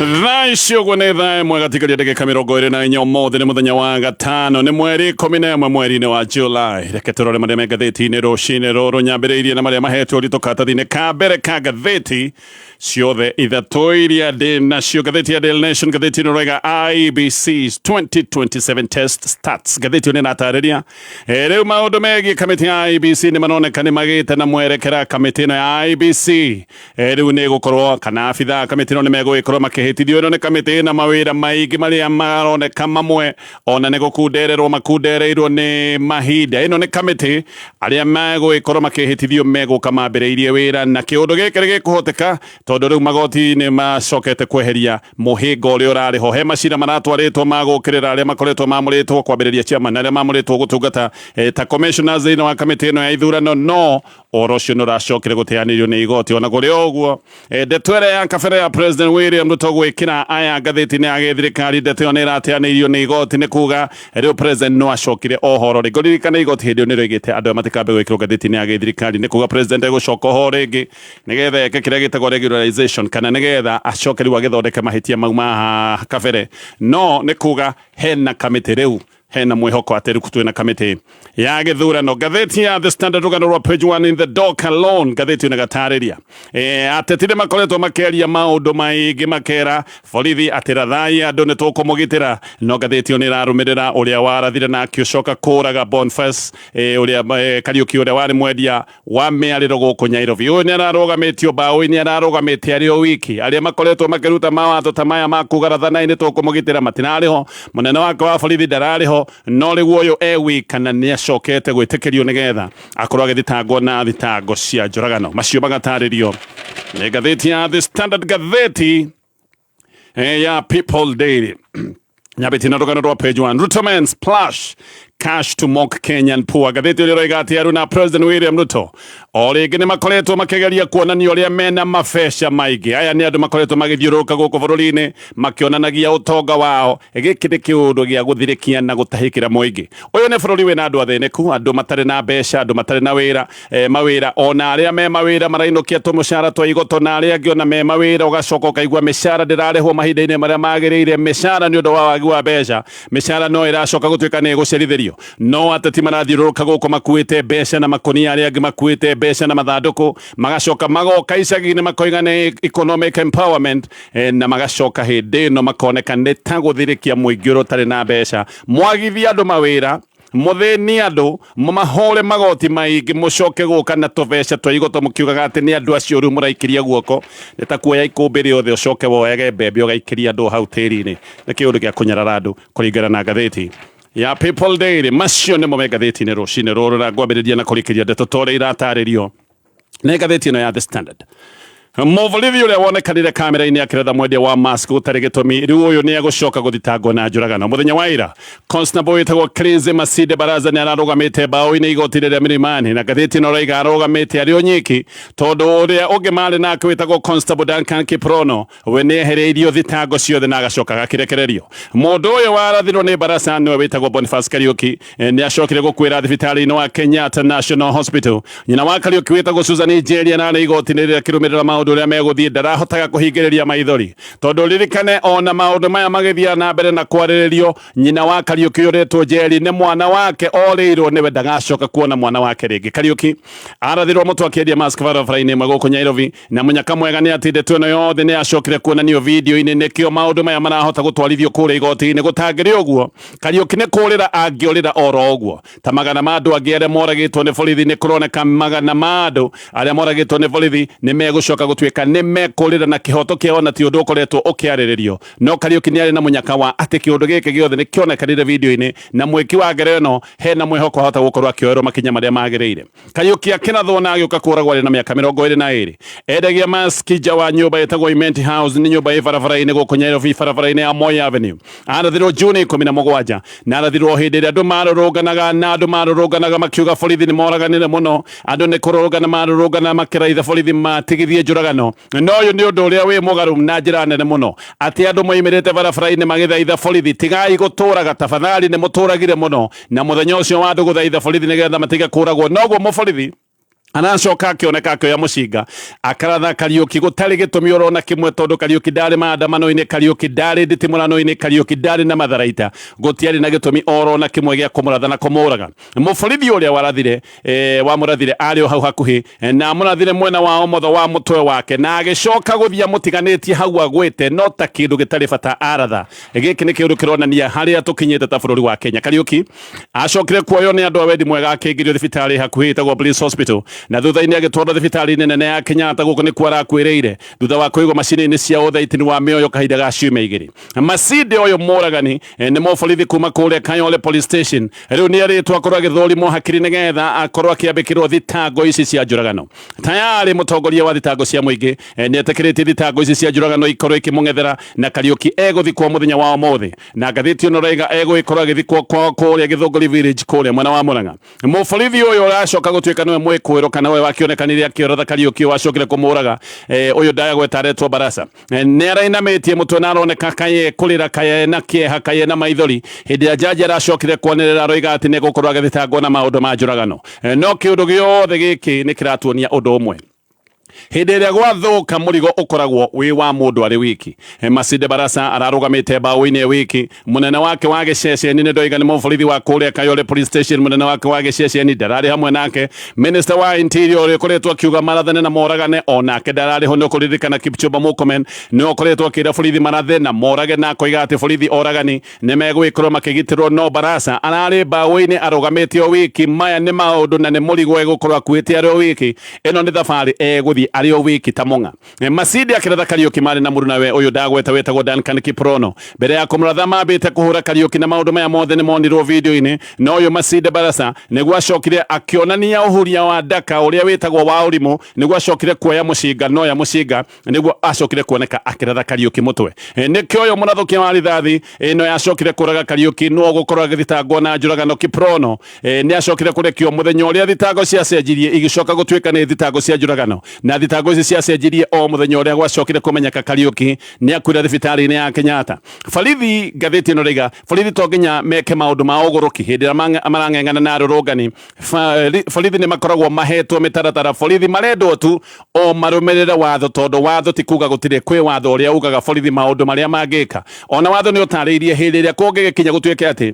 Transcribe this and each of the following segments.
Thaa ici ũguo nĩ thaa 1 gatigaria ndagĩka 24. Ũmũthĩ nĩ mũthenya wa gatano, nĩ mweri 11 mweri-inĩ wa July. Reke tũrore marĩa me ngathĩti-inĩ rũcinĩ rũrũ, nyambĩrĩirie na marĩa mahetwo ũritũ karatathi-inĩ ka mbere ka ngathĩti ciothe ithatũ iria ndĩ nacio. Ngathĩti ya Daily Nation, ngathĩti ĩno ĩroiga IEBC's 2027 test starts. Ngathĩti ĩyo nĩ ĩratarĩria rĩu maũndũ megiĩ kamĩtĩ ya IEBC nĩ maroneka nĩ magĩte na mwerekera. Kamĩtĩ ĩno ya IEBC rĩu nĩ gũkorwo kana abitha a kamĩtĩ ĩno nĩ megũgĩkorwo makĩhĩtithio. Ĩno nĩ kamĩtĩ ĩna mawĩra maingĩ marĩa maroneka mamwe ona nĩ gũkundererwo makundereirwo nĩ mahinda. Ĩno nĩ kamĩtĩ arĩa megũgĩkorwo makĩhĩtithio megũka mambĩrĩirie wĩra, na kĩũndũ gĩkĩ nĩ gĩkũhoteka tondũ rĩu magoti nĩ macokete kweheria mũhĩnga ũrĩa ũrarĩ ho. He macira maratwarĩtwo ma gũkĩrĩra arĩa makoretwo mamũrĩtwo kwambĩrĩria chairman, arĩa mamũrĩtwo gũtungata ta commissioners thĩinĩ wa kamĩtĩ ĩno ya ithurano, no ũhoro ũcio nĩ ũracokire gũteanĩrio nĩ igoti. Ona kũrĩ o ũguo, ndeto ĩrĩa ya kabere ya President William Ruto gwĩkĩra aya ngathĩti-inĩ ya gĩthirikari, ndeto ĩyo nĩ ĩrateanĩirio nĩ igoti, nĩ kuga rĩu President no acokire ohoro rĩngĩ. Ũririkane igoti hĩndĩ ĩyo nĩ rĩoigĩte andũ aya matikambe gwĩkĩrwo ngathĩti-inĩ ya gĩthirikari, nĩ kuga President egũcoka ohoro rĩngĩ nĩgetha eke kĩrĩa gĩtagwo regularization, kana nĩgetha acoke rĩu agĩthondeke mahĩtia mau ma kabere. No nĩ kuga hena kamĩtĩ rĩu, hena mwĩhoko atĩ rĩu twĩna kamĩtĩ ya gĩthurano. Ngathĩti ya The Standard, rũgano rwa page 1, in the dark alone. Ngathĩti ĩno ĩgatarĩria ateti nĩ makoretwo makĩaria maũndũ maingĩ, makera borithi atĩ rathai andũ nĩ tũkũmũgitĩra, no ngathĩti ĩyo nĩ ĩrarũmĩrĩra ũrĩa warathire na akĩũcoka kũraga Boniface ũrĩa Kariũki, ũrĩa warĩ mwendia wa mĩarĩro gũkũ Nyairobi. Ũyũ nĩ ararũgamĩtio mbaũ-inĩ, ararũgamĩte arĩ o wiki. Arĩa makoretwo makĩruta mawatho ta maya ma kuga rathanai nĩ tũkũmũgitĩra matirarĩ ho, mũnene wake wa borithi ndararĩ ho, no rĩu ũyũ e wika na nĩ acokete gwĩtĩkĩrio nĩgetha akorwo agĩthitangwo na thitango cia njũragano. Macio magatarĩrio nĩ ngathĩti ya The Standard. Ngathĩti ya People Daily nyambĩtie na rũgano rwa page 1, Ruto men splash cash to mock Kenyan poor. Ngathĩti ĩrĩa ĩroiga atĩ Aruna President William Ruto o rĩngĩ nĩ makoretwo makĩgeria kuonania ũrĩa mena mabeca maingĩ. Aya nĩ andũ makoretwo magĩthiũrũrũka gũkũ bũrũri-inĩ makĩonanagia ũtonga wao. Gĩkĩ nĩ kĩũndũ gĩa gũthirĩkia na gũtahĩkĩra mũingĩ. Ũyũ nĩ bũrũri wĩna andũ athĩnĩku, andũ matarĩ na mbeca, andũ matarĩ na wĩra, mawĩra, ona arĩa me mawĩra marainũkia tũmũcara twa igoto, na arĩa angĩ ona me mawĩra ũgacoka ũkaigua mĩcara ndĩrarĩhwo mahinda-inĩ marĩa magĩrĩire, mĩcara nĩ ũndũ wa wagi wa mbeca, mĩcara no ĩracoka gũtuĩka nĩ ĩgũcerithĩrio. No ateti marathiũrũrũka gũkũ makuĩte mbeca na makũnia, arĩa angĩ makuĩte mbeca na mathandũkũ, magacoka magoka icagi-inĩ makoiga nĩ economic empowerment, na magacoka hĩndĩ ĩno makoneka nĩ ta gũthirĩkia mũingĩ ũrĩa ũtarĩ na mbeca. Mwagithie andũ mawĩra, mũthĩni andũ, mũmahũre magoti maingĩ, mũcoke gũka na tũbeca twa igoto mũkiugaga atĩ nĩ andũ acio rĩu mũraikĩria guoko. Nĩ ta kuoya ikũmbĩ rĩothe ũcoke woyage mbembe ũgaikĩria andũ hau tĩri-inĩ. Nĩ kĩũndũ gĩa kũnyarara andũ kũringana na ngathĩti ya People Daily. Macio nĩmo me ngathĩti-inĩ rũcinĩ rũrũ, na ngwambĩrĩria na kũrĩkĩria ndeto ta ũrĩa iratarĩrio nĩ ngathĩti ĩno ya The Standard. Mũborithi ũrĩa wonekanire kamera-inĩ akĩratha mwendia wa mask gũtarĩ gĩtũmi, rĩu ũyũ nĩ egũcoka gũthitangwo na njũragano. Mũthenya wa ira, constable wĩtagwo Crazy Masinde Baraza nĩ ararũgamĩte mbaũ-inĩ igoti-inĩ rĩa Milimani, na ngathĩti ĩno ĩroiga arũgamĩte arĩ o nyiki tondũ ũrĩa ũngĩ marĩ nake wĩtagwo Constable Duncan Kiprono we nĩ ehereirio thitango ciothe na agacoka agakĩrekererio. Mũndũ ũyũ warathirwo nĩ Barasa nĩwe wĩtagwo Boniface Kariuki, nĩ acokire gũkuĩra thibitarĩ-inĩ wa Kenyatta National Hospital. Nyina wa Kariuki wĩtagwo Susan Njeri ararĩ igoti-inĩ rĩrĩa akĩrũmĩrĩra maũndũ ũrĩa megũthiĩ, ndarahotaga kũhingĩrĩria maithori tondũ ririkane ona maũndũ maya magĩthiaga na mbere na kwarĩrĩrio, nyina wa Kariuki ũrĩtwo Njeri nĩ mwana wake orĩirwo nĩwe, ndagacoka kuona mwana wake rĩngĩ. Kariuki arathirwo mũtwe akĩendia mask barabara-inĩ ĩmwe gũkũ Nairobi, na mũnyaka mwega nĩ atĩ ndeto ĩno yothe nĩ yacokire kuonanio video-inĩ, nĩkĩo maũndũ maya marahota gũtwarithio kũrĩa igoti-inĩ. Gũtangĩrĩ ũguo, Kariuki nĩ kũrĩra angĩũrĩra oro ũguo ta magana ma andũ angĩ arĩa moragĩtwo nĩ borithi. Nĩ kũroneka magana ma andũ arĩa moragĩtwo nĩ borithi nĩ megũcoka gũtuĩka nĩ mekũrĩra na kĩhoto kĩao, na ti ũndũ ũkoretwo ũkĩarĩrĩrio. No Kariuki nĩ arĩ na mũnyaka wa atĩ kĩũndũ gĩkĩ gĩothe nĩ kĩonekanire video-inĩ, na mwĩki wa ngero ĩno hena mwĩhoko ahota gũkorwo akĩoerwo makinya marĩa magĩrĩire. Kariuki akĩrathwo na agĩũka kũragwo arĩ na mĩaka 22. Endagia maski nja wa nyũmba ĩtagwo Imenti House, nĩ nyũmba ĩ barabara-inĩ gũkũ Nairobi, barabara-inĩ ya Moi Avenue. Arathirwo Juni 17 na arathirwo hĩndĩ ĩrĩa andũ marũrũnganaga, na andũ marũrũnganaga makiuga borithi nĩ moraganire mũno. Andũ nĩ kũrũrũngana marũrũngana makĩraitha borithi matigithie njũragano. No ũyũ nĩ ũndũ ũrĩa wĩ mũgarũ na njĩra nene mũno, atĩ andũ moimĩrĩte barabara-inĩ magĩthaitha borithi, tigai gũtũraga tafadhali, nĩ mũtũragire mũno. Na mũthenya ũcio wa andũ gũthaitha borithi nĩgetha matige kũragwo, noguo mũborithi Aracoka akĩoneka akĩoya mũcinga akaratha Kariũki gũtarĩ gĩtũmi orona kĩmwe, tondũ Kariũki ndarĩ maandamano-inĩ, Kariũki ndarĩ nditimũrano-inĩ, Kariũki ndarĩ na matharaita, gũtiarĩ na gĩtũmi orona kĩmwe gĩa kũmũratha na kũmũraga. Mũborithi ũrĩa warathire wamũrathire arĩ o hau hakuhĩ na amũrathire mwena wa ũmotho wa mũtwe wake na agĩcoka gũthiĩ amũtiganĩtie hau agwĩte no ta kĩndũ gĩtarĩ bata aratha. Gĩkĩ nĩ kĩũndũ kĩronania harĩa tũkinyĩte ta bũrũri wa Kenya. Kariũki acokire kuoywo nĩ andũ a wendi mwega akĩingĩrio thibitarĩ hakuhĩ ĩtagwo Bliss Hospital na thutha-inĩ agĩtwarwo thibitarĩ-inĩ nene ya Kenyatta. Gũkũ nĩkuo arakuĩrĩire thutha wa kũigwo macini-inĩ cia ũthaitĩri wa mĩoyo kahinda ga ciumia igĩrĩ. Masinde ũyũ mũragani nĩ mũborithi kuma kũrĩa Kayole Police Station rĩu nĩ erĩtwo akorwo agĩthũrimwo hakiri nĩgetha akorwo akĩambĩkĩrwo thitango ici cia njũragano. Tayarĩ mũtongoria wa thitango cia mũingĩ nĩ etĩkĩrĩtie thitango ici cia njũragano ikorwo ikĩmũng'ethera na Kariũki egũthikwo mũthenya wa ũmũthĩ na ngathĩti ĩno raiga egũgĩkorwo agĩthikwo kwao kũrĩa Gĩthũngũri Village kũrĩa mwena wa Murang'a. Mũborithi ũyũ ũracoka gũtuĩka nĩwe mwĩkũĩrwo kana we wakĩonekanire akĩoratha Kariũki wacokire kũmũraga ũyũ ndagweta aretwo Barasa nĩ arainamĩtie mũtwe na aroneka kaye kũrĩra kaye na kĩeha kaye na maithori hĩndĩ ĩrĩa jaji aracokire kwanĩrĩra aroiga atĩ nĩ egũkorwo agĩthitangwo na maũndũ ma njũragano. No kĩũndũ gĩothe gĩkĩ nĩ kĩratuonia ũndũ ũmwe, hĩndĩ ĩrĩa gwathũka mũrigo ũkoragwo wĩ wa mũndũ arĩ wiki. Masinde Barasa ararũgamĩte mbaũ-inĩ wiki, mũnene wake wa gĩceceni nĩ ndoiga nĩ mũborithi wa kũrĩa Kayole Police Station, mũnene wake wa gĩceceni ndararĩ hamwe nake. Minister wa Interior ũrĩa ũkoretwo akiuga marathane na moragane onake ndararĩ ho. Nĩ ũkũririkana Kipchumba Murkomen nĩ ũkoretwo akĩra borithi marathe na morage na akoiga atĩ borithi oragani nĩ megũgĩkorwo makĩgitĩrwo, no Barasa ararĩ mbaũ-inĩ arũgamĩte o wiki. Maya nĩ maũndũ na nĩ mũrigo egũkorwo akuĩte arĩ o wiki. Ĩno nĩ thabarĩ egũthiĩ arĩ o wiki ta mũng'a. Masinde akĩratha Kariũki marĩ na mũrunawe ũyũ ndagweta wĩtagwo Duncan Kiprono. Mbere ya kũmũratha mambĩte kũhũra Kariũki na maũndũ maya mothe nĩ monirwo video-inĩ, na ũyũ Masinde Barasa nĩguo acokire akĩonania ũhuria wa ndaka ũrĩa wĩtagwo wa ũrimũ, nĩguo acokire kuoya mũcinga noya mũcinga nĩguo acokire kuoneka akĩratha Kariũki mũtwe. Nĩkĩo ũyũ mũrathũkia wa rithathi ĩno yacokire kũraga Kariũki no gũkorwo agĩthitangwo na njũragano. Kiprono nĩ acokire kũrekio mũthenya ũrĩa thitango ciacenjirie igĩcoka gũtuĩka nĩ thitango cia njũragano, na thitango ici ciacenjirie o mũthenya ũrĩa gwacokire kũmenyeka Kariũki nĩ akuire thibitarĩ-inĩ ya Kenyatta. Borithi, ngathĩti ĩno rĩiga, borithi to nginya meke maũndũ ma ũgũrũki hĩndĩ ĩrĩa marang'eng'ana na arũrũngani. Borithi nĩ makoragwo mahetwo mĩtaratara, borithi marendwo tu o marũmĩrĩre watho, tondũ watho ti kuga gũtirĩ, kwĩ watho ũrĩa ugaga borithi maũndũ marĩa mangĩka. Ona watho nĩ ũtarĩirie hĩndĩ ĩrĩa kũngĩgĩkinya gũtuĩke atĩ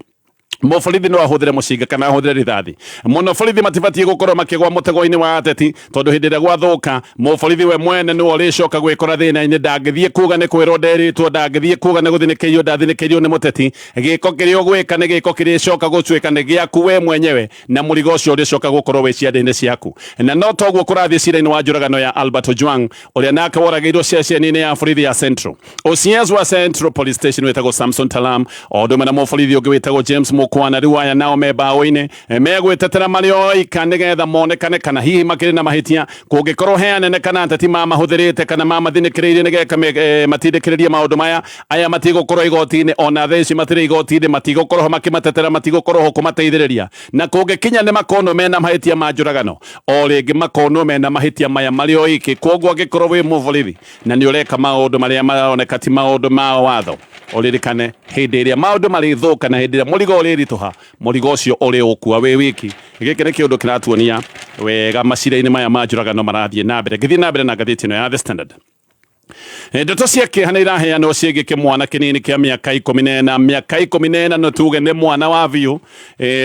mũborithi no ahũthĩre mũcinga kana ahũthĩre rithathi mũno. Borithi matibatiĩ gũkorwo makĩgwa mũtego-inĩ wa ateti, tondũ hĩndĩ ĩrĩa gwathũka mũborithi we mwene nĩwe ũrĩcoka gwĩkora thĩna-inĩ. Ndangĩthiĩ kuga nĩ kwĩrwo nderĩtwo, ndangĩthiĩ kuga nĩ gũthinĩkĩirio ndathinĩkĩirio nĩ mũteti. Gĩko kĩrĩa ũgwĩka nĩ gĩko kĩrĩcoka gũtuĩka nĩ gĩaku we mwenyewe, na mũrigo ũcio ũrĩcoka gũkorwo wĩ ciande-inĩ ciaku. Na no toguo kũrathiĩ cira-inĩ wa njũragano ya Albert Ojwang ũrĩa nake woragĩirwo ceceni-inĩ ya borithi ya Central. OCS wa Central Police Station wĩtagwo Samson Talam o ũndũ ũmwe na mũborithi ũngĩ wĩtagwo James Mukwana rĩu aya nao me mbaũ-inĩ megwĩtetera marĩ oika nĩgetha monekane kana hihi makĩrĩ na mahĩtia, kũngĩkorwo he anene kana ateti mamahũthĩrĩte kana mamathinĩkĩrĩirie nĩgetha matindĩkĩrĩrie maũndũ maya. Aya matigũkorwo igoti-inĩ ona thaa ici matirĩ igoti-inĩ, matigũkorwo ho makĩmatetera, matigũkorwo ho kũmateithĩrĩria, na kũngĩkinya nĩ makonwo mena mahĩtia ma njũragano, o rĩngĩ makonwo mena mahĩtia maya marĩ oiki. Kwoguo angĩkorwo wĩ mũborithi na nĩ ũreka maũndũ marĩa maroneka ti maũndũ ma watho, ũririkane hĩndĩ ĩrĩa maũndũ marĩthũka na hĩndĩ ĩrĩa mũrigo ũrĩritũha, mũrigo ũcio ũrĩũkua wĩ wiki. Gĩkĩ nĩ kĩũndũ kĩratuonia wega macira-inĩ maya ma njũragano marathiĩ na mbere. Ngĩthiĩ na mbere na ngathĩti ĩno ya The Standard, ndeto cia kĩeha nĩ iraheanwo ciĩgiĩ kĩmwana kĩnini kĩa mĩaka 14. Mĩaka 14 no tuge nĩ mwana wa biũ,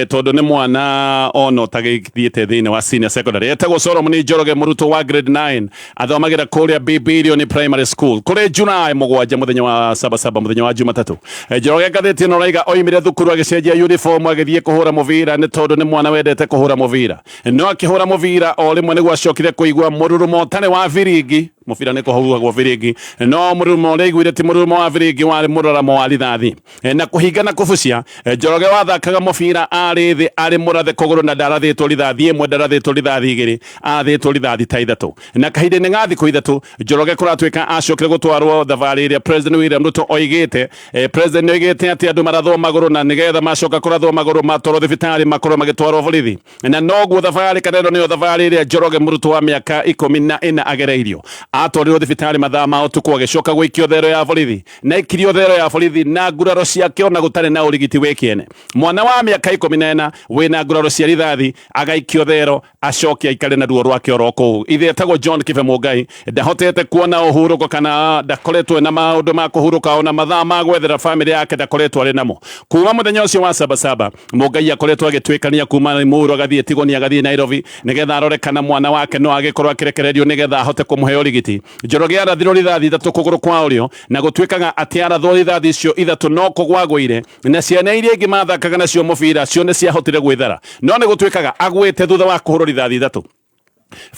tondũ nĩ mwana ona ũtagĩthiĩte thĩinĩ wa senior secondary. Etagwo Solomon Njoroge, mũrutwo wa grade 9, athomagĩra kũrĩa Bibilioni Primary School. Kũrĩ July 7, mũthenya wa sabasaba, mũthenya wa Jumatatũ, Njoroge, ngathĩti ĩno raiga, oimire thukuru agĩcenjia uniform agĩthiĩ kũhũra mũbira, nĩ tondũ nĩ mwana wendete kũhũra mũbira. No akĩhũra mũbira o rĩmwe nĩguo acokire kũigua mũrurumo ũtarĩ wa biringi. Mũbira nĩ kũhuhagwo biringi, no mũrurumo ũrĩa aiguire ti mũrurumo wa biringi, warĩ mũroramo wa rithathi na kũhinga na kũbucia. Njoroge wathakaga mũbira arĩ thĩ arĩ mũrathe kũgũrũ, na ndarathĩtwo rithathi ĩmwe, ndarathĩtwo rithathi igĩrĩ, arathĩtwo rithathi ta ithatũ. Na kahinda-inĩ ga thikũ 3 Njoroge kũratuĩka acokire gũtwarwo thabarĩ ĩrĩa President William Ruto oigĩte. President nĩ oigĩte atĩ andũ marathwo magũrũ, na nĩgetha macoka kũrathwo magũrũ matwarwo thibitarĩ makorwo magĩtwarwo borithi. Na noguo thabarĩ, kana ĩno nĩyo thabarĩ ĩrĩa Njoroge mũrutwo wa mĩaka 14 agereirio. Atwarirwo thibitarĩ mathaa ma ũtukũ, agĩcoka gũikio thero ya borithi, na aikirio thero ya borithi na nguraro ciake ona gũtarĩ na ũrigiti wĩ kĩene. Mwana wa mĩaka 14 wĩna nguraro cia rithathi agaikio thero, acoke aikare na ruo rwake oro kũu. Ithe etagwo John Kibe Mũngai, ndahotete kuona ũhurũko kana ndakoretwo na maũndũ ma kũhurũka, ona mathaa ma gwethera famĩlĩ yake ndakoretwo arĩ namo. Kuma mũthenya ũcio wa Sabasaba, Mũngai akoretwo agĩtuĩkania kuma Limuru agathiĩ Tigoni agathiĩ Nairobi nĩgetha arore kana mwana wake no agĩkorwo akĩrekererio nĩgetha ahote kũmũhe ũrigiti. Njoroge arathirwo rithathi ithatũ kũgũrũ kwa ũrĩo, na gũtuĩkaga atĩ arathwo rithathi icio ithatũ no kũgwa agũire, na ciana iria ingĩ mathakaga nacio mũbira cio nĩ ciahotire gwĩthara, no nĩ gũtuĩkaga agwĩte thutha wa kũhũrwo rithathi ithatũ.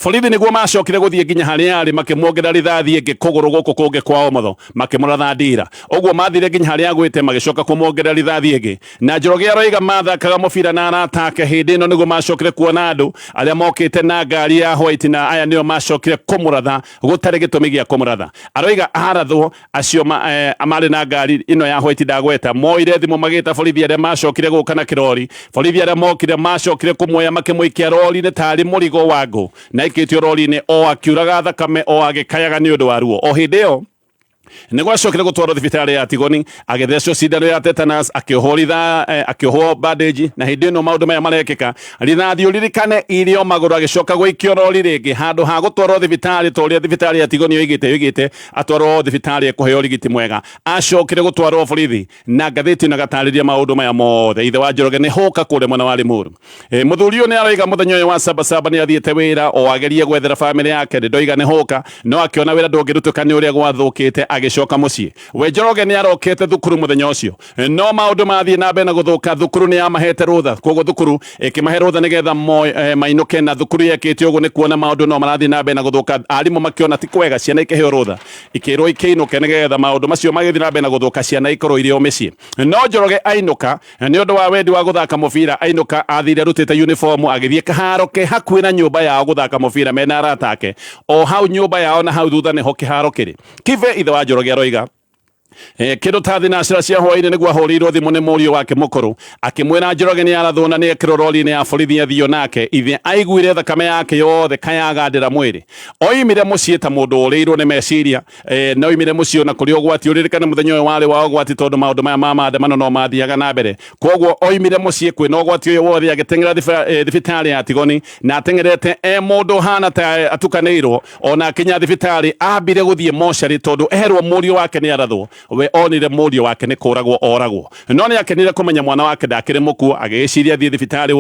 Borithi nĩguo macokire gũthiĩ nginya harĩa arĩ, makĩmuongerera rithathi ĩngĩ kũgũrũ gũkũ kũngĩ kwa ũmotho, makĩmũratha ndira. Ũguo mathire nginya harĩa agwĩte, magĩcoka kũmuongerera rithathi ĩngĩ. Na Njoroge aroiga mathakaga mũbira na arata ake. Hĩndĩ ĩno nĩguo macokire kuona andũ arĩa mokĩte na ngari ya white, na aya nĩo macokire kũmũratha gũtarĩ gĩtũmi gĩa kũmũratha. Aroiga arathwo acio marĩ na ngari ĩno ya white ndagweta moire thimũ magĩta borithi arĩa macokire gũka na kĩrori. Borithi arĩa mokire macokire kũmuoya makĩmũikia rori-inĩ tarĩ mũrigo wa ngũ, na aikĩtio rori-inĩ o akiuraga thakame o agĩkayaga nĩ ũndũ wa ruo. O hĩndĩ ĩyo nĩ gwacokire gũtwarwo thibitarĩ ya Tigoni, agĩthecwo cindano ya tetanus, akĩohwo ritha, akĩohwo bandage. Na hĩndĩ ĩno maũndũ maya marekĩka, rithathi ũririkane irio magũrũ, agĩcoka gũikio rori rĩngĩ handũ ha gũtwarwo thibitarĩ ta ũrĩa thibitarĩ ya Tigoni yoigĩte atwarwo thibitarĩ ekũheo ũrigiti mwega. Acokire gũtwarwo borithi, na ngathĩti ĩno ĩgatarĩria maũndũ maya mothe. Ithe wa Njoroge nĩ hũka kũrĩa mwena wa Limuru. Mũthuri ũyũ nĩ aroiga mũthenya ũyũ wa Sabasaba nĩ athiĩte wĩra o agerie gwethera famĩlĩ yake, nĩ ndoiga nĩ hũka, no akĩona wĩra ndũngĩrutĩka nĩ ũrĩa gwathũkĩte, agĩcoka mũciĩ. We Njoroge nĩ arokete thukuru mũthenya ũcio, no maũndũ mathiĩ na mbere na gũthũka, thukuru nĩ yamahete rũtha. Koguo thukuru ĩkĩmahe rũtha nĩgetha mainũke, na thukuru yekĩte ũguo nĩ kuona maũndũ no marathiĩ na mbere na gũthũka. Arimũ makĩona ti kwega, ciana ikĩheo rũtha, ikĩrwo ikĩinũke nĩgetha maũndũ macio magĩthiĩ na mbere na gũthũka, ciana ikorwo irĩ o mĩciĩ. No Njoroge ainũka nĩ ũndũ wa wendi wa gũthaka mũbira, ainũka athire arutĩte uniform, agĩthiĩ kaharo ke hakuhĩ na nyũmba yao gũthaka mũbira mena arata ake. O hau nyũmba yao na hau thutha nĩho kĩharo kĩrĩ. Kibe ithe wa Njoroge aroiga kĩndũ ta thinacĩra cia hwaĩ-inĩ nĩguo ahũrĩirwo thimũ nĩ mũriũ wake mũkũrũ, akĩmwĩra Njoroge nĩ arathwo na nĩ ekĩrwo rori-inĩ ya borithi athio nake. Ithe aiguire thakame yake yothe kayagandĩra mwĩrĩ. Oimire mũciĩ ta mũndũ ũrĩirwo nĩ meciria, na oimire mũciĩ ona kũrĩ ũgwati. Ũririkane mũthenya ũyũ warĩ wa ũgwati tondũ maũndũ maya ma maandamano no mathiaga na mbere. Koguo oimire mũciĩ kwĩna ũgwati ũyũ wothe, agĩteng'era thibitarĩ ya Tigoni, na ateng'erete e mũndũ ũhana ta atukanĩirwo. Ona akinya thibitarĩ ambire gũthiĩ mocarĩ tondũ erwo mũriũ wake nĩ arathwo. We onire mũriũ wake nĩ kũragwo oragwo, no nĩ akenire kũmenya mwana wake ndakĩrĩ mũkuo. Agĩgĩciria athiĩ thibitarĩ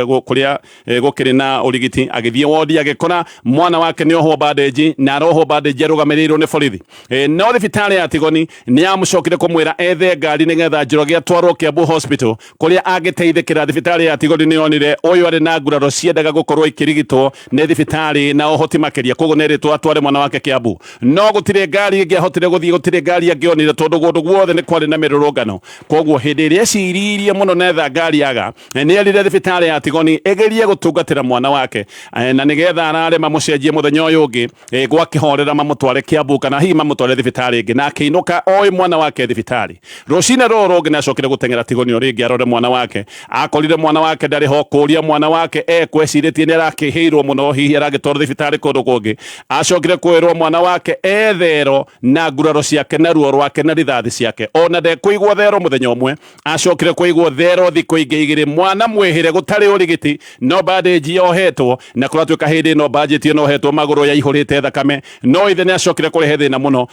kũrĩa gũkĩrĩ na ũrigiti. Agĩthiĩ wodi agĩkora mwana wake nĩ ohwo bandage, na arohwo bandage arũgamĩrĩirwo nĩ borithi. No thibitarĩ ya Tigoni nĩ yamũcokire kũmwĩra ethe ngari nĩgetha Njoroge atwarwo Kiambu Hospital kũrĩa angĩteithĩkĩra. Thibitarĩ ya Tigoni nĩ yonire ũyũ arĩ na nguraro ciendaga gũkorwo ikĩrigitwo nĩ thibitarĩ na ũhoti makĩria, koguo nĩ erĩtwo atware mwana wake Kiambu. No gũtirĩ ngari ĩngĩahotire gũthiĩ, gũtirĩ ngari angĩonire tondũ kũndũ guothe nĩ kwarĩ na mĩrũrũngano. Koguo hĩndĩ ĩrĩa eciririe mũno na etha ngari aga, nĩ erire thibitarĩ ya Tigoni ĩgerie gũtungatĩra mwana wake, na nĩgetha arare mamũcenjie mũthenya ũyũ ũngĩ gwakĩhorera mamũtware Kiambu kana hihi mamũtware thibitarĩ ĩngĩ. Na akĩinũka oĩ mwana wake thibitarĩ. Rũcinĩ rũrũ rũngĩ nĩ acokire gũteng'era Tigoni o rĩngĩ arore mwana wake. Akorire mwana wake ndarĩ ho. Kũria mwana wake ekwecirĩtie nĩ arakĩhĩirwo mũno, hihi aragĩtwarwo thibitarĩ kũndũ kũngĩ. Acokire kwĩrwo mwana wake e thero na nguraro ciake na ruo rwake na rithathi ciake, ona ndekũigwo thero mũthenya ũmwe. Acokire kũigwo thero thikũ ingĩ igĩrĩ, mwana mwĩhĩre gũtarĩ ũrigiti, no bandĩnji yohetwo, na kũratuĩka hĩndĩ ĩno bandĩnji ĩno yohetwo magũrũ yaihũrĩte thakame. No ithe nĩ acokire kũrehe thĩna mũno,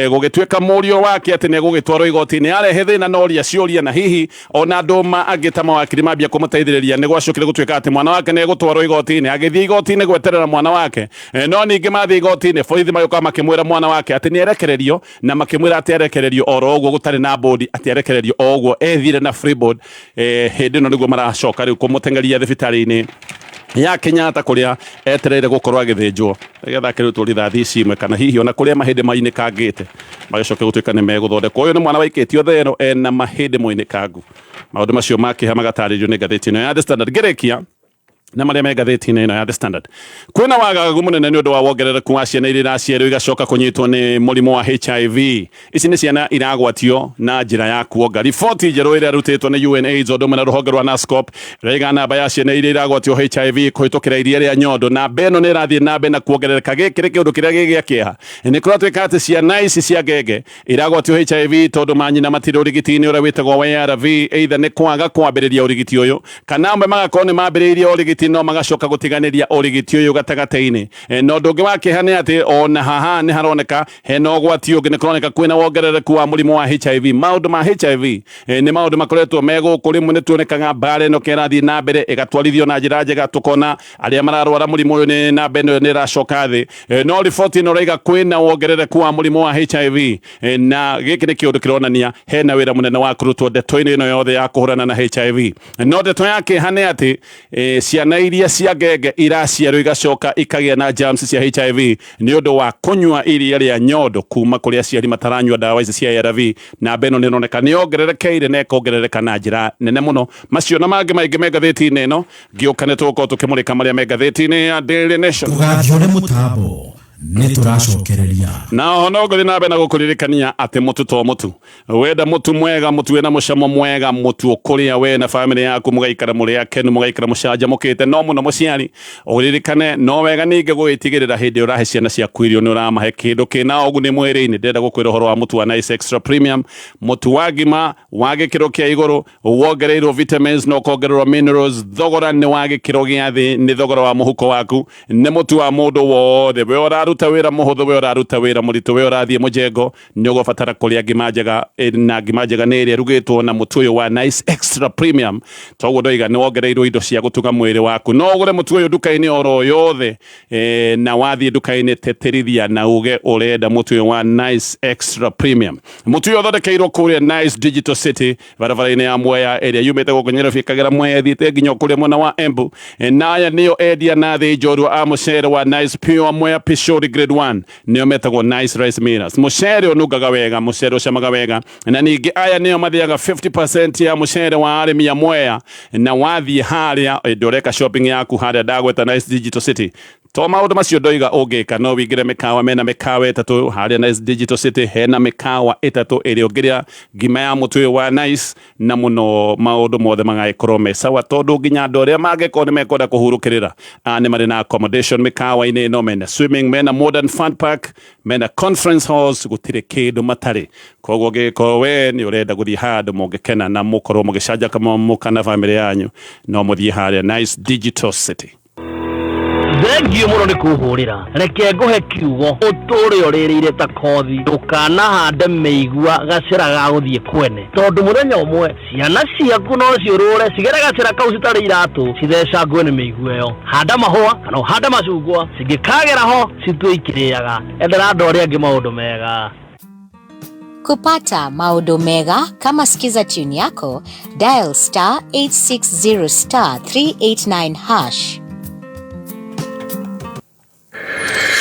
gũgĩtuĩka mũriũ wake atĩ nĩ egũgĩtwarwo igoti-inĩ. Arehe thĩna na oria ciũria, na hihi ona andũ angĩ ta mawakiri mambia kũmũteithĩrĩria, nĩ gwacokire gũtuĩka atĩ mwana wake nĩ egũtwarwo igoti-inĩ. Agĩthiĩ igoti-inĩ gweterera mwana wake, no ningĩ mathiĩ igoti-inĩ borithi magĩũka makĩmwĩra mwana wake atĩ nĩ erekererio, na makĩmwĩra atĩ arekererio oro ũguo gũtarĩ na bodi, atĩ arekererio o ũguo ethire na free board. Hĩndĩ ĩno nĩguo maracoka rĩu kũmũteng'eria thibitarĩ-inĩ ya Kenyatta kũrĩa etereire gũkorwo agĩthĩnjwo nĩgetha akĩrutwo rithathi ici imwe, kana hihi ona kũrĩa mahĩndĩ mainĩkangĩte magĩcoke gũtuĩka nĩ megũthondekwo. Ũyũ nĩ mwana waikĩtio thero ena mahĩndĩ moinĩkangu. Maũndũ macio ma kĩeha magatarĩrio nĩ ngathĩti ĩno ya The Standard. Ngĩrĩkia Na marĩa me ngathĩti-inĩ ĩno ya The Standard, kwĩna wagagu mũnene nĩ ũndũ wa wongerereku wa ciana iria iraciarwo igacoka kũnyitwo nĩ mũrimũ wa HIV. Ici nĩ ciana iragwatio na njĩra ya kuonga. Riboti njerũ ĩrĩa ĩrutĩtwo nĩ UNAIDS ũndũ ũmwe na rũhonge rwa NASCOP ĩraiga namba ya ciana iria iragwatio HIV kũhĩtũkĩra iria rĩa nyondo namba ĩno nĩ ĩrathiĩ na mbere na kuongerereka. Gĩkĩ nĩ kĩũndũ kĩrĩa gĩ gĩa kĩeha, nĩ kũratuĩka atĩ ciana ici cia ngenge iragwatio HIV tondũ manyina matirĩ ũrigiti-inĩ ũrĩa wĩtagwo wa ARV, either nĩ kwaga kwambĩrĩria ũrigiti ũyũ kana amwe magakorwo nĩ mambĩrĩirie ũrigiti no magacoka gũtiganĩria ũrigiti ũyũ gatagatĩ-inĩ. Na ũndũ ũngĩ wa kĩeha nĩ atĩ ona haha nĩ haroneka hena ũgwati ũngĩ, nĩ kũroneka kwĩna wongerereku wa mũrimũ wa HIV. Maũndũ ma HIV nĩ maũndũ makoretwo me gũkũ, rĩmwe nĩ tuonekaga mbara ĩno ĩrathiĩ na mbere ĩgatwarithio na njĩra njega, tũkona arĩa mararwara mũrimũ ũyũ nĩ namba ĩno nĩ ĩracoka thĩ. No riboti ĩno ĩraiga kwĩna wongerereku wa mũrimũ wa HIV, na gĩkĩ nĩ kĩũndũ kĩronania hena wĩra mũnene wa kũrutwo ndeto-inĩ ĩno yothe ya kũhũrana na HIV. No ndeto ya kĩeha nĩ atĩ ciana iria cia ngenge iraciarwo igacoka ikagĩa na germs cia HIV nĩ ũndũ wa kũnyua iria rĩa nyondo kuma kũrĩ aciari mataranyua ndawa ici cia ARV. Namba ĩno nĩ ĩroneka nĩ yongererekeire na ĩkongerereka na njĩra nene mũno. Macio na mangĩ maingĩ me ngathĩti-inĩ ĩno. Ngĩũka nĩ tũgũkorwo tũkĩmũrĩka marĩa me ngathĩti-inĩ ya Daily Nation. Ndũgathiore mũtambo, nĩ tũracokereria. Na oho no ngũthiĩ na mbere na gũkũririkania atĩ mũtu to mũtu. Wenda mũtu mwega, mũtu wĩna mũcamo mwega, mũtu ũkũrĩa we na bamĩrĩ yaku mũgaikara mũrĩ akenu, mũgaikara mũcanjamũkĩte. No mũno mũciari ũririkane no wega ningĩ gũgĩtigĩrĩra hĩndĩ ũrahe ciana ciaku irio nĩ ũramahe kĩndũ kĩna ũguni mwĩrĩ-inĩ. Ndĩrenda gũkwĩra ũhoro wa mũtu wa Nice Extra Premium, mũtu wa ngima wa gĩkĩro kĩa igũrũ, wongereirwo vitamins na ũkongererwo minerals. Thogora nĩ wa gĩkĩro gĩa thĩ, nĩ thogora wa mũhuko waku, nĩ mũtu wa mũndũ wothe. We ũraruta wĩra mũhũthũ, we ũraruta wĩra mũritũ, we ũrathiĩ mũjengo, nĩ ũgũbatara kũrĩa ngima njega, na ngima njega nĩ ĩrĩa ĩrugĩtwo na mũtu ũyũ wa Nice Extra Premium. Toguo ndoiga nĩ wongereirwo indo cia gũtuga mwĩrĩ waku. No ũgũre mũtu ũyũ nduka-inĩ oro yothe, na wathiĩ nduka-inĩ tĩtĩrithia na uge ũrenda mũtu ũyũ wa Nice Extra Premium. Mũtu ũyũ ũthondekeirwo kũrĩa Nice Digital City, barabara-inĩ ya Mwea ĩrĩa yumĩte gũkũ Nyairobi ĩkagera Mwea ĩthiĩte nginya kũrĩa mwena wa Embu. Na aya nĩo endia na thĩ njorua a mũcere wa Nice Pure Mwea Pishori Grade 1, nĩo metagwo Nice Rice Millers. Mũcere ũnungaga wega, mũcere ũcamaga wega. Na ningĩ aya nĩo mathĩaga 50% ya mũcere wa arĩmi a Mwea. Na wathiĩ harĩa hĩndĩ ũreka shopping yaku harĩa ndagweta Nice Digital City, to maũndũ macio ndoiga ũngĩka, no wingĩre mĩkawa. Mena mĩkawa ĩtatũ harĩa Nice Digital City, hena mĩkawa ĩtatũ ĩrĩa ũngĩrĩa ngima ya mũtu ũyũ wa Nice, na mũno maũndũ mothe magagĩkorwo me sawa, tondũ nginya andũ arĩa mangĩkorwo nĩ mekwenda kũhurũkĩrĩra nĩ marĩ na accommodation mĩkawa-inĩ ĩno. Mena swimming, mena modern fun park, mena conference halls, gũtirĩ kĩndũ matarĩ. Koguo ũngĩkorwo we nĩ ũrenda gũthiĩ handũ mũngĩkena na mũkorwo mũgĩcanjamũka na bamĩrĩ yanyu, no mũthiĩ harĩa Nice Digital City. Thengiũ mũno nĩ kũhũrĩra. Reke ngũhe kiugo ũtũre ũrĩrĩire ta kothi. Ndũkanahande mĩigua gacĩra ga gũthiĩ kwene, tondũ mũthenya ũmwe ciana ciaku no ciũrũre cigere gacĩra kau citarĩ iratũ, cithecangwe nĩ mĩigua ĩyo. Handa mahũa kana ũhande macungwa, cingĩkagera ho citue ikĩrĩaga. Endera andũ arĩa angĩ maũndũ mega. Kupata maũndũ mega kama Skiza tune yako, dial star 860 star 389 hash.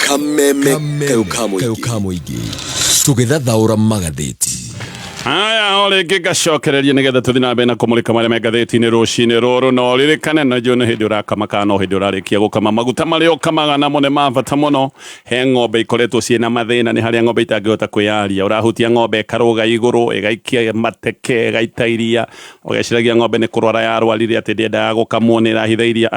Kameme kayũ ka mũingĩ tũgĩthathaũra magathĩti. Haya, o rĩngĩ ngacokereria nĩgetha tũthiĩ na mbere na kũmũrĩka marĩa me ngathĩti-inĩ rũcinĩ rũrũ. No ririkane na njũĩ nĩ hĩndĩ ũrakama kana no hĩndĩ ũrarĩkia gũkama, maguta marĩa ũkamaga namo nĩ ma bata mũno. He ng'ombe ikoretwo ciĩna mathĩna, nĩ harĩa ng'ombe itangĩhota kwĩyaria. Ũrahutia ng'ombe ĩkarũga igũrũ, ĩgaikia mateke, ĩgaita iria, ũgeciragia ng'ombe nĩ kũrwara yarwarire atĩ ndĩendaga gũkamwo, nĩ ĩrahitha iria.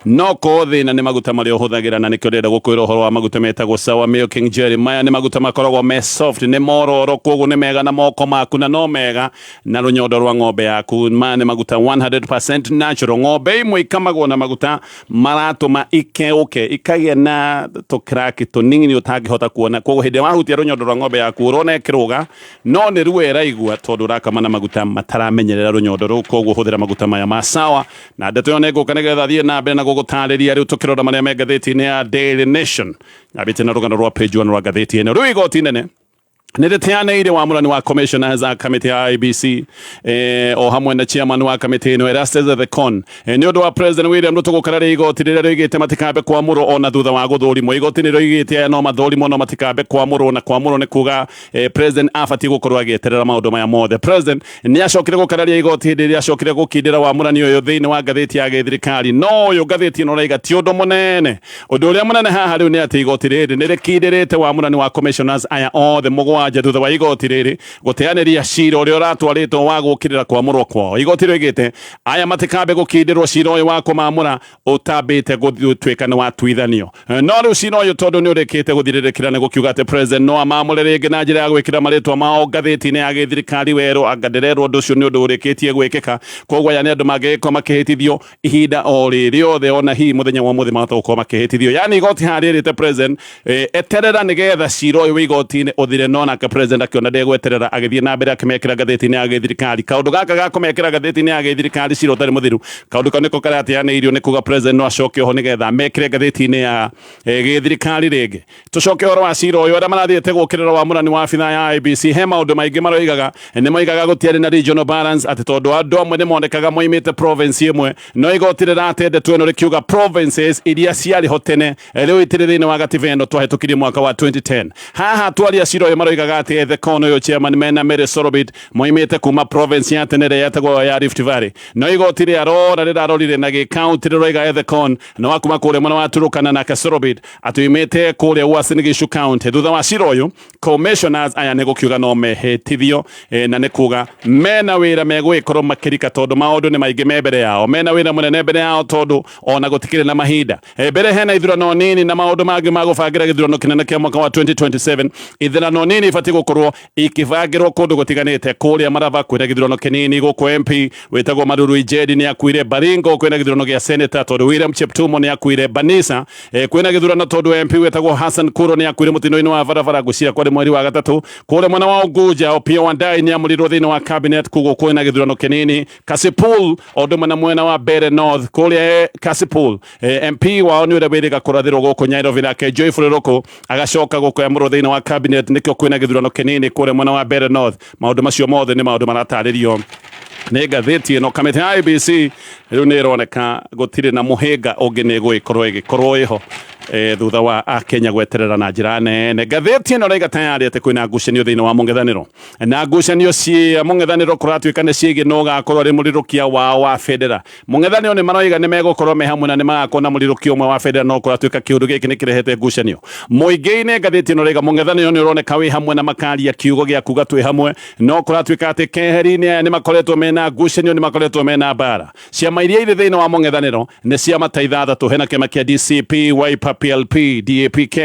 No korwo thĩna nĩ maguta marĩa ũhũthagĩra, na nĩkĩo ndĩrenda gũkwĩra ũhoro wa maguta metagwo Sawa Milking Jelly. Maya nĩ maguta makoragwo me soft, nĩ mororo, koguo nĩ mega na moko maku na no mega na rũnyondo rwa ng'ombe yaku. Maya nĩ maguta 100% natural. Ng'ombe imwe ikamagwo na maguta maratũma ikeuke, ikagĩa na tũkraki tũnini ũtangĩhota kuona. Koguo hĩndĩ ĩrĩa wahutia rũnyondo rwa ng'ombe yaku ũrona ĩkĩrũga, no nĩ ruo ĩraigua tondũ ũrakama na maguta mataramenyerera rũnyondo rũu. Koguo hũthĩra maguta maya ma Sawa, na ndeto ĩyo nĩ ngũka nĩgetha thiĩ na mbere na gũgũtarĩria. Rĩu tũkĩrora marĩa me ngathĩti-inĩ ya Daily Nation, nyambĩte na rũgano rwa page 1 rwa ngathĩti ĩno. Rĩu igoti nene Nĩ rĩteanĩire wamũrani wa commissioners a kamĩtĩ ya IEBC, o hamwe na chairman wa kamĩtĩ ĩno Erastus Ethekon, nĩ ũndũ wa President William Ruto gũkararia igoti rĩrĩa rĩoigĩte matikambe kwamũrwo ona thutha wa gũthũrimwo. Igoti nĩ rĩoigĩte aya no mathũrimwo no matikambe kwamũrwo, na kwamũrwo nĩ kuga President abatiĩ gũkorwo agĩeterera maũndũ maya mothe. President nĩ acokire gũkararia igoti hĩndĩ ĩrĩa acokire gũkindĩra wamũrani ũyũ thĩinĩ wa ngathĩti ya gĩthirikari, no ũyũ ngathĩti ĩno ũraiga ti ũndũ mũnene. Ũndũ ũrĩa mũnene haha rĩu nĩ atĩ igoti rĩrĩ nĩ rĩkindĩrĩte wamũrani wa commissioners aya othe mũgwanja thutha wa igoti rĩrĩ gũteanĩria cira ũrĩa ũratwarĩtwo wa gũkĩrĩra kwamũrwo kwao. Igoti rĩoigĩte aya matikambe gũkindĩrwo cira ũyũ wa kũmamũra ũtambĩte gũtuĩka nĩ watuithanio. No rĩu cira ũyũ tondũ nĩ ũrĩkĩte gũthirĩrĩkĩra nĩ gũkiuga atĩ President no amamũre rĩngĩ na njĩra ya gwĩkĩra marĩtwa mao ngathĩti-inĩ ya gĩthirikari werũ, anga ndĩrerwo ũndũ ũcio nĩ ũndũ ũrĩkĩtie gwĩkĩka. Koguo aya nĩ andũ mangĩgĩkorwo makĩhĩtithio ihinda o rĩrĩothe, ona hihi mũthenya wa ũmũthĩ mahota gũkorwo makĩhĩtithio. Yani igoti haha rĩrĩte President, eterera nĩgetha cira ũyũ wĩ igoti-inĩ ũthire, no nake President akĩona ndegweterera, agĩthiĩ na mbere akĩmekĩra ngathĩti-inĩ ya gĩthirikari. Kaũndũ gaka ga kũmekĩra ngathĩti-inĩ ya gĩthirikari cira ũtarĩ mũthiru, kaũndũ kau nĩko karateanĩirio nĩ kuga President no acoke oho nĩgetha amekĩre ngathĩti-inĩ ya gĩthirikari rĩngĩ. Tũcoke ũhoro wa cira ũyũ, arĩa marathiĩte gũkĩrĩra wamũrani wa abithaa ya IEBC he maũndũ maingĩ maroigaga. Nĩ moigaga gũtiarĩ na regional balance, atĩ tondũ andũ amwe nĩ monekaga moimĩte province ĩmwe, no igoti rĩrate ndeto ĩno rĩkiuga provinces iria ciarĩ ho tene rĩu itirĩ thĩinĩ wa gatiba ĩno twahĩtũkirie mwaka wa 2010. Haha twaria cira ũyũ maroigaga atĩ Ethekon ũyũ chairman mena Mary Sorobit moimĩte kuma province ya tene ĩrĩa yetagwo ya Rift Valley, no igoti rĩarora rĩrarorire na gĩkaunti rĩroiga Ethekon na wa kuma kũrĩa mwena wa Turukana nake Sorobit atũimĩte kũrĩa Uasin Gishu County. Thutha wa cira ũyũ commissioners aya nĩ gũkiuga no mehĩtithio, na nĩ kuga mena wĩra megũgĩkorwo makĩrika tondũ maũndũ nĩ maingĩ me mbere yao, mena wĩra mũnene mbere yao tondũ ona gũtikĩrĩ na mahinda. Mbere hena ithurano nini na maũndũ mangĩ ma gũbangĩra gĩthurano kĩnene kĩa mwaka wa 2027. Ithurano nini ibatiĩ gũkorwo ikĩbangĩrwo kũndũ gũtiganĩte. Kũrĩa Maraba kwĩna gĩthurano kĩnini, gũkũ MP wĩtagwo Maruru Injendi nĩ akuire. Baringo kwĩna gĩthurano gĩa senator tondũ William Cheptumo nĩ akuire. Banisa kwĩna gĩthurano tondũ MP wĩtagwo Hassan Kuro nĩ akuire mũtino-inĩ wa barabara ngwĩciria kwarĩ mweri wa gatatũ. Kũrĩa mwena wa Unguja Opiyo Wandayi nĩ amũrirwo thĩinĩ wa cabinet, koguo kwĩna gĩthurano kĩnini. Kasipul o ũndũ ũmwe na mwena wa Mbeere North kũrĩa Kasipul, MP wao nĩ ũrĩa wĩrĩga kũrathĩrwo gũkũ Nairobi, nake Joyful Ruku agacoka gũkũamũrwo thĩinĩ wa cabinet, nĩkĩo kwĩna gĩthurano kĩnini kũrĩa mwena wa Mbeere North. Maũndũ macio mothe nĩ maũndũ maratarĩrio nĩ ngathĩti ĩno. Kamĩtĩ ya IEBC rĩu nĩ ĩroneka gũtirĩ na mũhĩnga ũngĩ nĩ ĩgũgĩkorwo ĩgĩkorwo ĩho, thutha wa Akenya gweterera na njĩra nene. Ngathĩti ĩno ĩraiga tayarĩ atĩ kwĩna ngucanio thĩinĩ wa mũng'ethanĩro, na ngucanio cia mũng'ethanĩro kũratuĩka nĩ ciĩgiĩ no ũgakorwo arĩ mũrirũkia wao wa bendera. Mũng'ethanĩro nĩ maroiga nĩ megũkorwo me hamwe na nĩ magakorwo na mũrirũkia ũmwe wa bendera, no kũratuĩka kĩũndũ gĩkĩ nĩ kĩrehete ngucanio mũingĩ-inĩ. Ngathĩti ĩno ĩraiga mũng'ethanĩro nĩ ũroneka wĩ hamwe na makaria kiugo gĩa kuga twĩ hamwe, no kũratuĩka atĩ keheri-inĩ aya nĩ makoretwo mena ngucanio, nĩ makoretwo mena mbara. Ciama iria irĩ thĩinĩ wa mũng'ethanĩro nĩ ciama ta ithathatũ. Hena kĩama kĩa DCP, Wiper, PLP, DAPK,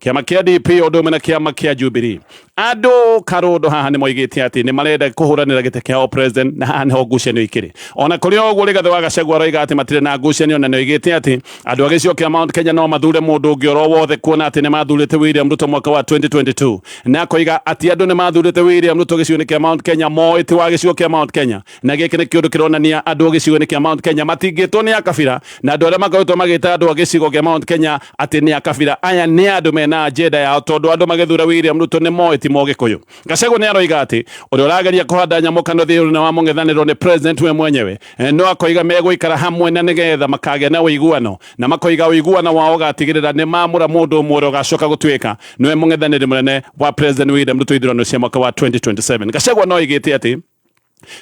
kĩama kĩa DP ũndũ ũmwe na kĩama kĩa Jubilee. Andũ karũndũ haha nĩ moigĩte atĩ nĩ marenda kũhũranĩra gĩtĩ kĩa president, na haha nĩho ngucanio ikĩrĩ. Ona kũrĩ o ũguo, Rigathĩ wa Gachagua aroiga atĩ matirĩ na ngucanio, na nĩ oigĩte atĩ andũ a gĩcigo kĩa Mount Kenya no mathure mũndũ ũngĩ oro wothe, kuona atĩ nĩ mathurĩte William Ruto mwaka wa 2022, na akoiga atĩ andũ nĩ mathurĩte William Ruto gĩcigo-inĩ kĩa Mount Kenya moĩ ti wa gĩcigo kĩa Mount Kenya, na gĩkĩ nĩ kĩũndũ kĩronania andũ a gĩcigo-inĩ kĩa Mount Kenya matingĩtwo nĩ akabira, na andũ arĩa makoretwo magĩta andũ a gĩcigo kĩa Mount Kenya atĩ nĩ akabira, aya nĩ andũ mena agenda yao, tondũ andũ magĩthura William Ruto nĩ moĩ ti Mũgĩkũyũ. Gachagua nĩ aroiga atĩ ũrĩa ũrageria kũhanda nyamũkano thĩinĩ wa mũng'ethanĩro nĩ president we mwenyewe, no akoiga megũikara hamwe na nĩgetha makagĩa na ũiguano, na makoiga ũiguano wao ũgatigĩrĩra nĩ mamũra mũndũ ũmwe ũrĩa ũgacoka gũtuĩka nĩwe mũng'ethanĩri mũnene wa President William Ruto ithurano cia mwaka wa 2027. Gachagua no oigĩte atĩ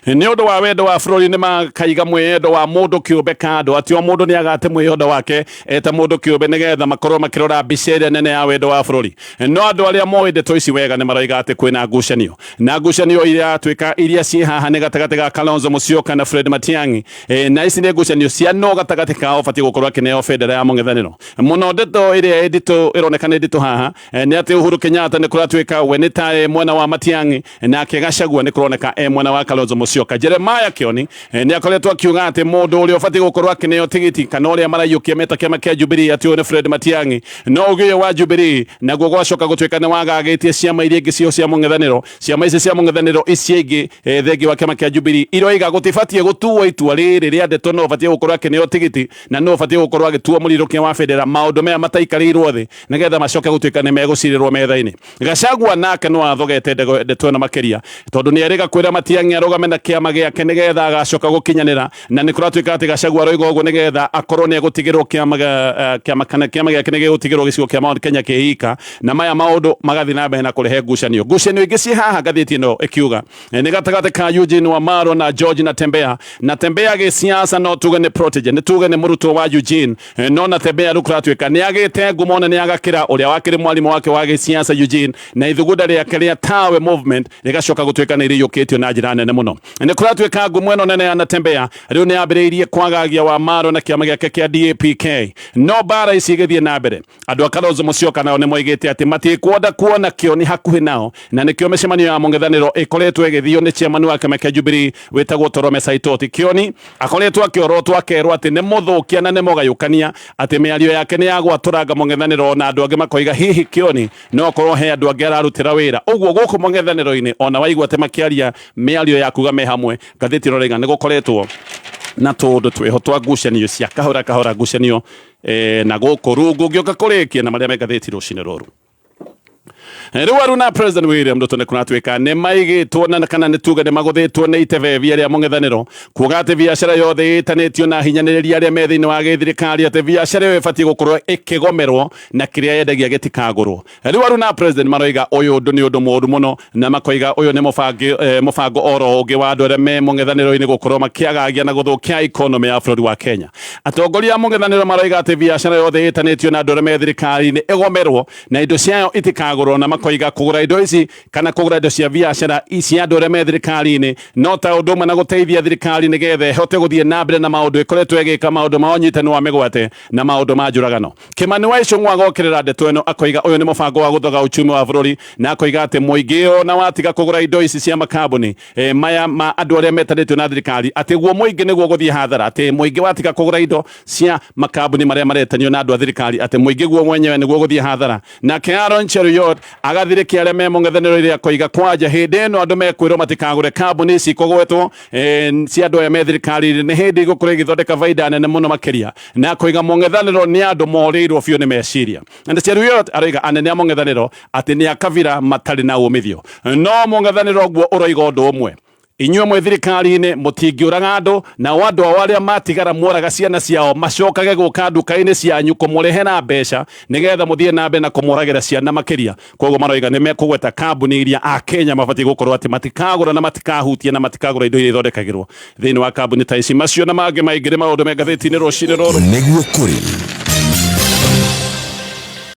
nĩ ũndũ wa wendo wa bũrũri nĩ makaiga mwĩyendo wa mũndũ kĩũmbe kando, atĩ o mũndũ nĩ agate mwĩyendo wake eta mũndũ kĩũmbe nĩgetha makorwo makĩrora mbica ĩrĩa nene ya wendo wa bũrũri. No andũ arĩa moĩ ndeto ici wega nĩ maroiga atĩ kwĩna ngucanio, na ngucanio iratuĩka iria ciĩ haha nĩ gatagatĩ ga Kalonzo Musyoka na Fred Matiang'i, na ici nĩ ngucanio cia no gatagatĩ kao batiĩ gũkorwo akĩneo bendera ya mũng'ethanĩro mũno. Ndeto ĩrĩa nditũ ĩroneka nĩ nditũ haha nĩ atĩ Uhuru Kenyatta nĩ kũratuĩka we nĩ ta e mwena wa Matiang'i, nake Gachagua nĩ kũroneka e mwena wa Kalonzo. Kalonzo Musyoka. Jeremiah Kioni nĩ akoretwo akiuga atĩ mũndũ ũrĩa ũbatiĩ gũkorwo akĩneo tigiti kana ũrĩa maraiyũkia meta kĩama kĩa Jubilee atĩ ũyũ nĩ Fred Matiang'i, no ũgĩ ũyũ wa Jubilee naguo gwacoka gũtuĩka nĩ wagagĩtie ciama iria ingĩ cio cia mũng'ethanĩro. Ciama ici cia mũng'ethanĩro icio ingĩ, thengia wa kĩama kĩa Jubilee, iroiga gũtibatiĩ gũtuo itua rĩrĩ rĩa ndeto no ũbatiĩ gũkorwo akĩneo tigiti na no ũbatiĩ gũkorwo agĩtuo mũrirũkia wa bendera, maũndũ maya mataikarĩirwo thĩ nĩgetha macoke gũtuĩka nĩ megũcirĩrwo metha-inĩ. Gachagua nake no athogete ndeto ĩno makĩria tondũ nĩ erĩga kwĩra Matiang'i arũgame na kĩama gĩake nĩgetha agacoka gũkinyanĩra, na nĩ kũratuĩka atĩ Gachagua aroiga ũguo nĩgetha akorwo nĩ egũtigĩrwo kĩama kana kĩama gĩake nĩ gĩgũtigĩrwo gĩcigo kĩa Mount Kenya kĩika, na maya maũndũ magathiĩ na mbere na kũrehe ngucanio. Ngucanio ingĩ ciĩ haha ngathĩti ĩno ĩkiuga nĩ gatagatĩ ka Eugene Wamalwa na George Natembeya. Natembeya gĩsiasa no tuge nĩ protege, nĩ tuge nĩ mũrutwo wa Eugene, no Natembeya rĩu kũratuĩka nĩ agĩte ngumo na nĩ agakĩra ũrĩa wakĩrĩ mwarimũ wake wa gĩsiasa Eugene, na ithugunda rĩake rĩa Tawe Movement rĩgacoka gũtuĩka nĩ rĩiyũkĩtio na njĩra nene mũno. Nĩ kũratuĩka ngumo ĩno nene ya Natembeya rĩu nĩ yambĩrĩirie kwagagia Wamalwa na kĩama gĩake kĩa DAPK. No mbara ici igĩthiĩ na mbere, andũ a Kalonzo Musyoka nao nĩ moigĩte atĩ matikwenda kuona Kĩoni hakuhĩ nao, na nĩkĩo mĩcemanio ya mũng'ethanĩro ĩkoretwo ĩgĩthio nĩ chairman wa kĩama kĩa Jubilee wĩtagwo Torome Saitoti. Kĩoni akoretwo akĩorotwo akerwo atĩ nĩ mũthũkia na nĩ mũgayũkania, atĩ mĩario yake nĩ ya gwatũranga mũng'ethanĩro, na andũ angĩ makoiga hihi Kĩoni no akorwo he andũ angĩ ararutĩra wĩra. Ũguo gũkũ mũng'ethanĩro-inĩ ona waigua atĩ makĩaria mĩario ya kuga me hamwe, ngathĩti ĩroraiga nĩ gũkoretwo na tũũndũ twĩho twa ngucanio cia kahora kahora ngucanio na gũkũ rungu ngĩũka kũrĩkia na marĩa me ngathĩti rũcinĩ rũrũ. Rĩu aru na President William Ruto nĩ kũratuĩka nĩ maigĩtwo na kana nĩ tuge nĩ magũthĩtwo nĩ itebebia rĩa mũng'ethanĩro kuga atĩ biacara yothe ĩtanĩtio na hinyanĩrĩria arĩa me thĩinĩ wa gĩthirikari atĩ biacara ĩyo ĩbatiĩ gũkorwo ĩkĩgomerwo na kĩrĩa yendagia gĩtikagũrwo. Rĩu aru na President maroiga ũyũ ũndũ nĩ ũndũ mũũru mũno, na makoiga ũyũ nĩ mũbango oro ũngĩ wa andũ arĩa me mũng'ethanĩro-inĩ gũkorwo makĩagagia na gũthũkia economy ya bũrũri wa Kenya. Atongoria a mũng'ethanĩro maroiga atĩ biacara yothe ĩtanĩtio na andũ arĩa me thirikari-inĩ ĩgomerwo na indo ciayo itikagũrwo, na makoiga kũgũra indo ici kana kũgũra indo cia biacara cia andũ arĩa me thirikari-inĩ no ta ũndũ ũmwe na gũteithia thirikari nĩgetha ĩhote gũthiĩ na mbere na maũndũ ĩkoretwo ĩgĩka, maũndũ ma ũnyitani wa mĩgwate na maũndũ ma njũragano. Kimani wa Ichung'wa agokĩrĩra ndeto ĩno akoiga ũyũ nĩ mũbango wa gũthoga uchumi wa bũrũri, na akoiga atĩ mũingĩ ona watiga kũgũra indo ici cia makambuni maya ma andũ arĩa metanĩtio na thirikari, atĩ guo mũingĩ nĩguo gũthiĩ hathara, atĩ mũingĩ watiga kũgũra indo cia makambuni marĩa maretanio na andũ a thirikari, atĩ mũingĩ guo mwenyewe nĩguo gũthiĩ hathara. Nake Aaron Cheruiyot agathirĩkia arĩa me mũng'ethanĩro-inĩ akoiga kwanja hĩndĩ ĩno andũ mekwĩrwo matikagũre kambuni ici kũgwetwo cia andũ aya me thirikari-inĩ nĩ hĩndĩ igũkorwo igĩthondeka baida nene mũno makĩria, na akoiga mũng'ethanĩro nĩ andũ morĩirwo biũ nĩ meciria. Na Cheruiyot aroiga anene a mũng'ethanĩro atĩ nĩ akabira matarĩ na umithio. No mũng'ethanĩro guo ũroiga ũndũ ũmwe, inyuĩ mwĩ thirikari-inĩ mũtingĩũraga andũ, nao andũ ao arĩa matigara moraga ciana ciao macokage gũka nduka-inĩ cianyu kũmũrehera mbeca nĩgetha mũthiĩ na mbere na kũmoragĩra ciana makĩria. Koguo maroiga nĩ mekũgweta kambuni iria Akenya mabatiĩ gũkorwo atĩ matikagũra na matikahutia na matikagũra indo iria ithondekagĩrwo thĩinĩ wa kambuni ta ici. Macio na mangĩ maingĩ nĩ maũndũ me ngathĩti-inĩ rũcinĩ rũrũ. Nĩguo kũrĩ.